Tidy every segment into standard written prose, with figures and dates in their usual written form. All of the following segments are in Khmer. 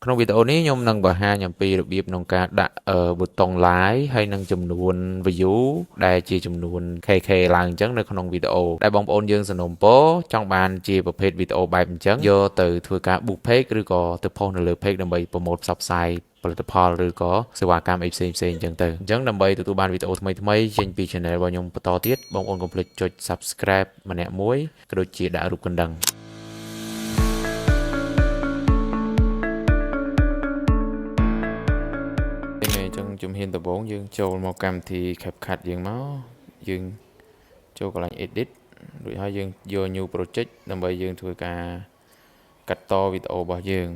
ក្នុងវីដេអូនេះខ្ញុំនឹងបង្ហាញអំពីរបៀបក្នុងការដាក់ប៊ូតុង like ហើយនិងចំនួន view ដែលជាចំនួន KK ឡើងអញ្ចឹងនៅក្នុងវីដេអូដែលបងប្អូនយើងសំណូមពរចង់បានជាប្រភេទវីដេអូបែបអញ្ចឹងយកទៅធ្វើការ boost page ឬក៏ទៅ post នៅលើ page ដើម្បី promote ផ្សព្វផ្សាយផលិតផលឬក៏សេវាកម្មអីផ្សេងផ្សេងអញ្ចឹងទៅអញ្ចឹងដើម្បីទទួលបានវីដេអូថ្មីថ្មីចេញពី channel របស់ខ្ញុំបន្តទៀតបងប្អូនកុំភ្លេចចុច subscribe ម្នាក់មួយក៏ដូចជាដាក់រូបកណ្ដឹង អញ្ចឹងជំហានដំបូងយើងចូលមកកម្មវិធី CapCut យើងមកយើងចូលកន្លែង edit រួចហើយយើងយក new project ដើម្បីយើងធ្វើការកាត់តវីដេអូរបស់យើង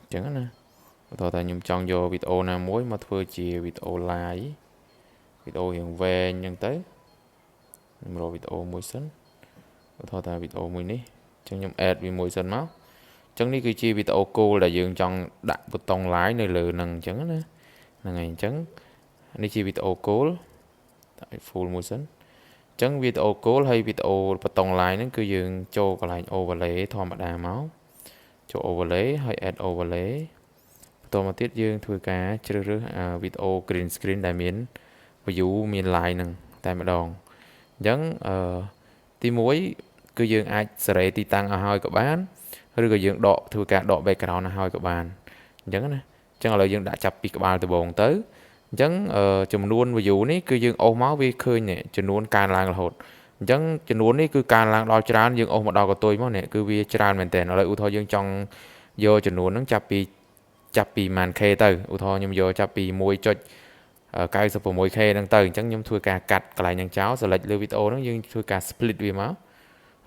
អញ្ចឹងណាឧទាហរណ៍ថាខ្ញុំចង់យកវីដេអូណាមួយមកធ្វើជាវីដេអូ live វីដេអូរៀងវែងអញ្ចឹងទៅខ្ញុំរកវីដេអូមួយសិនឧទាហរណ៍ថាវីដេអូមួយនេះអញ្ចឹងខ្ញុំ add វាមួយសិនមកអញ្ចឹងនេះគឺជាវីដេអូគោលដែលយើងចង់ដាក់ប៊ូតុង like នៅលើនឹងអញ្ចឹងណាហ្នឹងហើយអញ្ចឹងនេះជាវីដេអូគោលដាក់ឲ្យ full មួយសិនអញ្ចឹងវីដេអូគោលហើយវីដេអូប៊ូតុង like ហ្នឹងគឺយើងចូលកន្លែង overlay ធម្មតាមកចូល overlay ហើយ add overlay បន្តមកទៀតយើងធ្វើការជ្រើសរើសវីដេអូ green screen ដែលមាន view មាន like ហ្នឹងតែម្ដងអញ្ចឹងអឺទី1គឺយើងអាចសេរីទីតាំងឲ្យហើយក៏បានឬក៏យើងដកធ្វើការដក background ឲ្យហើយក៏បានអញ្ចឹងណាអញ្ចឹងឥឡូវយើងដាក់ចាប់ពីក្បាលដំបូងទៅអញ្ចឹងចំនួន view នេះគឺយើងអូសមកវាឃើញចំនួនកើនឡើងរហូតអញ្ចឹងចំនួននេះគឺកើនឡើងដល់ច្រើនយើងអូសមកដល់កតុយមកនេះគឺវាច្រើនមែនតើឥឡូវឧទាហរណ៍យើងចង់យកចំនួនហ្នឹងចាប់ពីប៉ុន្មាន K ទៅឧទាហរណ៍ខ្ញុំយកចាប់ពី 1.96K ហ្នឹងទៅអញ្ចឹងខ្ញុំធ្វើការកាត់កន្លែងហ្នឹងចោល select លើវីដេអូហ្នឹងយើងធ្វើការ split វាមក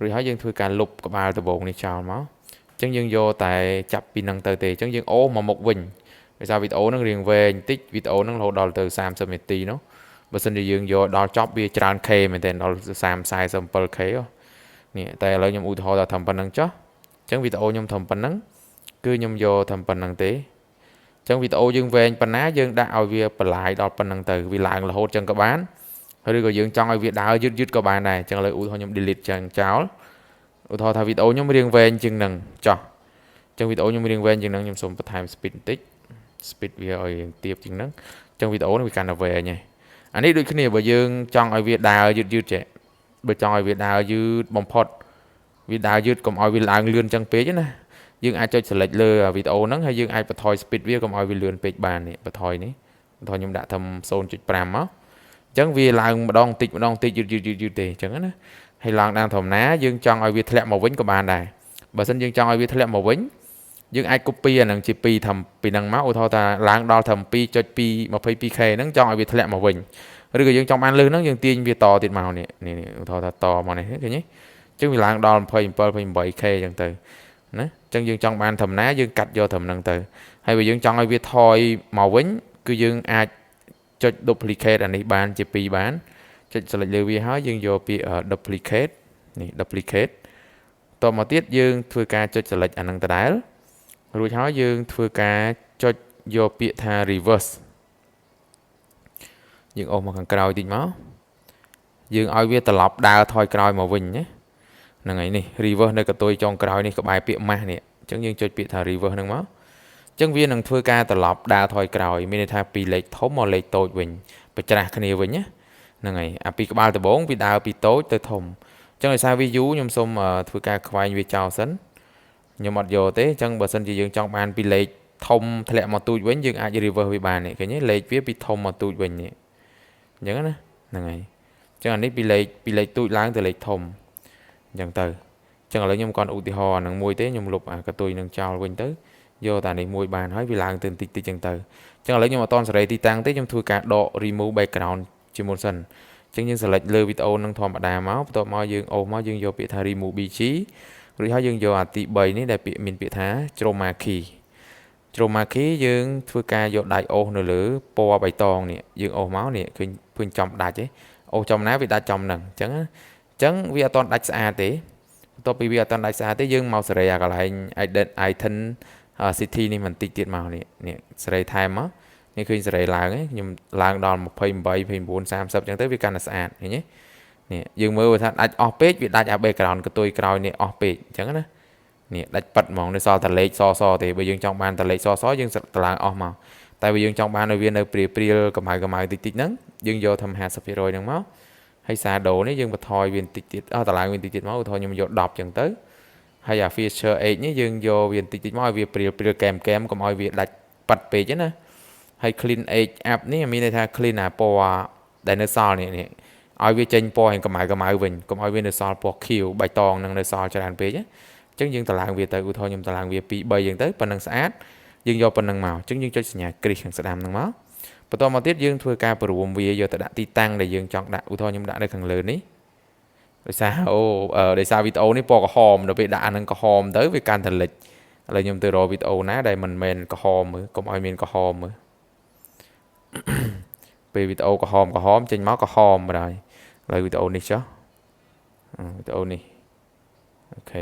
រួចហើយយើងធ្វើការលុបក្បាលដំបូងនេះចោលមកអញ្ចឹងយើងយកតែចាប់ពីហ្នឹងទៅទេអញ្ចឹងយើងអូសមកមុខវិញដោយសារវីដេអូហ្នឹងរៀងវែងតិចវីដេអូហ្នឹងរហូតដល់ទៅ30នាទីនោះបើសិនជាយើងយកដល់ចប់វាច្រើន K មែនទែនដល់30 47K នេះតែឥឡូវខ្ញុំឧទាហរណ៍ថាធ្វើប៉ុណ្្នឹងចុះអញ្ចឹងវីដេអូខ្ញុំធ្វើប៉ុណ្្នឹងគឺខ្ញុំយកធ្វើប៉ុណ្្នឹងទេអញ្ចឹងវីដេអូយើងវែងប៉ុណ្ណាយើងដាក់ឲ្យវាបន្លាយដល់ប៉ុណ្្នឹងទៅវាឡើងរហូតអញ្ចឹងក៏បានឬក៏យើងចង់ឲ្យវាដើរយឺតយឺតក៏បានដែរអញ្ចឹងឥឡូវឧទាហរណ៍ខ្ញុំ delete ចឹងចោលឧទាហរណ៍ថាវីដេអូខ្ញុំរៀងវែងជាងនឹងចោះអញ្ចឹងវីដេអូខ្ញុំរៀងវែងជាងនឹងខ្ញុំសូមបន្ថែម speed បន្តិច speed វាឲ្យរៀងទាបជាងហ្នឹងអញ្ចឹងវីដេអូនេះវាកាន់តែវែងហើយអានេះដូចគ្នាបើយើងចង់ឲ្យវាដើរយឺតយឺតចេះបើចង់ឲ្យវាដើរយឺតបំផុតវាដើរយឺតកុំឲ្យវាឡើងលឿនចឹងពេកណាយើងអាចចុច select លើវីដេអូហ្នឹងហើយយើងអាចបន្ថយ speed វាកុំឲ្យវាលឿនពេកបាននេះបន្ថយនេះបន្ថយខ្ញុំដាក់ត្រឹម0.5មកអញ្ចឹងវាឡើងម្ដងតិចម្ដងតិចយឺតយឺតយឺតយឺតទេអញ្ចឹងណាហើយឡើងដល់ធម្មតាយើងចង់ឲ្យវាធ្លាក់មកវិញក៏បានដែរបើសិនយើងចង់ឲ្យវាធ្លាក់មកវិញយើងអាច copy អាហ្នឹងជា2ធ្វើពីហ្នឹងមកឧទាហរណ៍ថាឡើងដល់ត្រឹម2.2 22K ហ្នឹងចង់ឲ្យវាធ្លាក់មកវិញឬក៏យើងចង់បានលើសហ្នឹងយើងទាញវាតទៀតមកនេះនេះឧទាហរណ៍ថាតមកនេះឃើញទេអញ្ចឹងវាឡើងដល់27 28K អញ្ចឹងទៅណាអញ្ចឹងយើងចង់បានត្រឹមណាយើងកាត់យកត្រឹមហ្នឹងទៅហើយបើយើងចង់ឲ្យវាថយមកវិញគឺយើងអាចចុច duplicate អានេះបានជា2បានចុច select លើវាហើយយើងយកពាក្យ duplicate នេះ duplicate តមកទៀតយើងធ្វើការចុច select អាហ្នឹងដដែលរួចហើយយើងធ្វើការចុចយកពាក្យថា reverse យើងអូសមកខាងក្រោយតិចមកយើងឲ្យវាត្រឡប់ដើរថយក្រោយមកវិញណាហ្នឹងហើយនេះ reverse នៅកតុយចុងក្រោយនេះក្បែរពាក្យម៉ាស់នេះអញ្ចឹងយើងចុចពាក្យថា reverse ហ្នឹងមកអញ្ចឹងវានឹងធ្វើការត្រឡប់ដើរថយក្រោយមានន័យថាពីលេខធំមកលេខតូចវិញបច្រាស់គ្នាវិញណាហ្នឹងហើយអាពីក្បាលដំបូងវាដើរពីតូចទៅធំអញ្ចឹងដោយសារវាយូរខ្ញុំសូមធ្វើការខ្វែងវាចោលសិនខ្ញុំអត់យកទេអញ្ចឹងបើសិនជាយើងចង់បានពីលេខធំធ្លាក់មកទូចវិញយើងអាច reverse វាបាននេះឃើញទេលេខវាពីធំមកទូចវិញនេះអញ្ចឹងណាហ្នឹងហើយអញ្ចឹងអានេះពីលេខទូចឡើងទៅលេខធំអញ្ចឹងទៅអញ្ចឹងឥឡូវខ្ញុំគាត់ឧទាហរណ៍អានឹងមួយទេខ្ញុំលុបអាកតុយនឹងចោលវិញទៅយកតែនេះមួយបានហើយវាឡើងទៅបន្តិចតិចអញ្ចឹងទៅអញ្ចឹងឥឡូវខ្ញុំអត់តសេរីទីតាំងទេខ្ញុំធ្វើការដក remove background ជាមុនសិនអញ្ចឹងយើង select លើវីដេអូនឹងធម្មតាមកបន្ទាប់មកយើងអូសមកយើងយកពាក្យថា remove BG រួចហើយយើងយកអាទី3នេះដែលពាក្យមានពាក្យថា chroma key chroma key យើងធ្វើការយកដៃអូសនៅលើពណ៌បៃតងនេះយើងអូសមកនេះឃើញឃើញចំដាច់ទេអូសចំណាវាដាច់ចំហ្នឹងអញ្ចឹងអញ្ចឹងវាអត់តដាច់ស្អាតទេបន្ទាប់ពីវាអត់តដាច់ស្អាតទេយើងមកសេរីអាកន្លែង intensity នេះបន្តិចទៀតមកនេះនេះសេរីថែមមកនេះឃើញសេរីឡើងខ្ញុំឡើងដល់28 29 30អញ្ចឹងទៅវាកាន់តែស្អាតឃើញទេនេះយើងមើលថាដាច់អស់ពេកវាដាច់អា background កតុយក្រោយនេះអស់ពេកអញ្ចឹងណា នេះដាច់ប៉ាត់ហ្មងនៅសល់តែលេខសសទេបើយើងចង់បានតែលេខសសយើងតឡើងអស់មកតែបើយើងចង់បានឲ្យវានៅព្រាលព្រាលកម្ៅកម្ៅតិចតិចហ្នឹងយើងយកធ្វើ50%ហ្នឹងមកហើយ shadow នេះយើងបន្ថយវាបន្តិចទៀតអស់តឡើងវាបន្តិចទៀតមកឧទាហរណ៍ខ្ញុំយក10ចឹងទៅហើយអា feather edge នេះយើងយកវាបន្តិចតិចមកឲ្យវាព្រាលព្រាលកែមកែមកុំឲ្យវាដាច់ប៉ាត់ពេកណាហើយ clean edge up នេះមានន័យថា clean អាពណ៌ដែលនៅសល់នេះនេះឲ្យវាចេញពណ៌ឲ្យកម្ៅកម្ៅវិញកុំឲ្យវានៅសល់ពណ៌ខៀវបៃតងនឹងនៅសល់ច្រើនពេកណាអញ្ចឹងយើងតម្លើងវាទៅឧទាហរណ៍ខ្ញុំតម្លើងវា2 3អញ្ចឹងទៅប៉ុណ្ណឹងស្អាតយើងយកប៉ុណ្ណឹងមកអញ្ចឹងយើងចុចសញ្ញាគ្រីសខាងស្ដាំហ្នឹងមកបន្តមកទៀតយើងធ្វើការព្រមវាយកទៅដាក់ទីតាំងដែលយើងចង់ដាក់ឧទាហរណ៍ខ្ញុំដាក់នៅខាងលើនេះដោយសារអូដោយសារវីដេអូនេះពណ៌ក្រហមដល់ពេលដាក់អានឹងក្រហមទៅវាកាន់តែលិចឥឡូវខ្ញុំទៅរកវីដេអូណាដែលមិនមែនក្រហមមើលកុំឲ្យមានក្រហមមើលពេលវីដេអូក្រហមក្រហមចេញមកក្រហមបណ្ដោយឥឡូវវីដេអូនេះចុះវីដេអូនេះ OK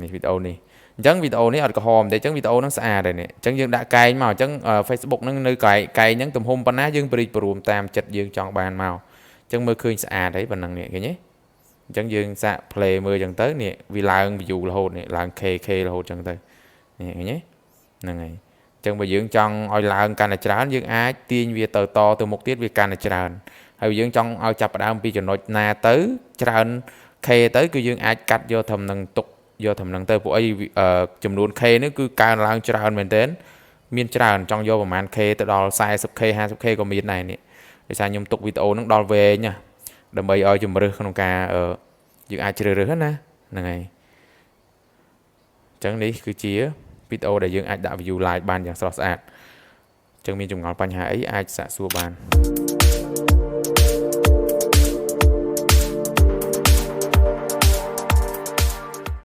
នេះវីដេអូនេះអញ្ចឹងវីដេអូនេះអត់ក្រហមទេអញ្ចឹងវីដេអូហ្នឹងស្អាតហើយនេះអញ្ចឹងយើងដាក់កែងមកអញ្ចឹង Facebook ហ្នឹងនៅកែងកែងហ្នឹងទំហំប៉ុណ្ណាយើងព្រីកព្រមតាមចិត្តយើងចង់បានមកអញ្ចឹងមើលឃើញស្អាតហើយប៉ុណ្ណឹងនេះឃើញទេអញ្ចឹងយើងសាក play មើលអញ្ចឹងទៅនេះវាឡើង view រហូតនេះឡើង KK រហូតអញ្ចឹងទៅនេះឃើញទេហ្នឹងហើយអញ្ចឹងបើយើងចង់ឲ្យឡើងកាន់តែច្រើនយើងអាចទាញវាទៅតទៅមុខទៀតវាកាន់តែច្រើនហើយយើងចង់ឲ្យចាប់ផ្ដើមពីចំណុចណាទៅច្រើន K ទៅគឺយើងអាចកាត់យកត្រឹមនឹងទុកយកត្រឹមនឹងទៅពួកអីចំនួន K នេះគឺកើនឡើងច្រើនមែនទែនមានច្រើនចង់យកប្រហែល K ទៅដល់ 40K 50K ក៏មានដែរនេះដោយសារខ្ញុំទុកវីដេអូហ្នឹងដល់វែងណាដើម្បីឲ្យជំរើសក្នុងការយើងអាចជ្រើសរើសណាហ្នឹងហើយអញ្ចឹងនេះគឺជាវីដេអូដែលយើងអាចដាក់ view live បានយ៉ាងស្រស់ស្អាតអញ្ចឹងមានចម្ងល់បញ្ហាអីអាចសាកសួរបាន។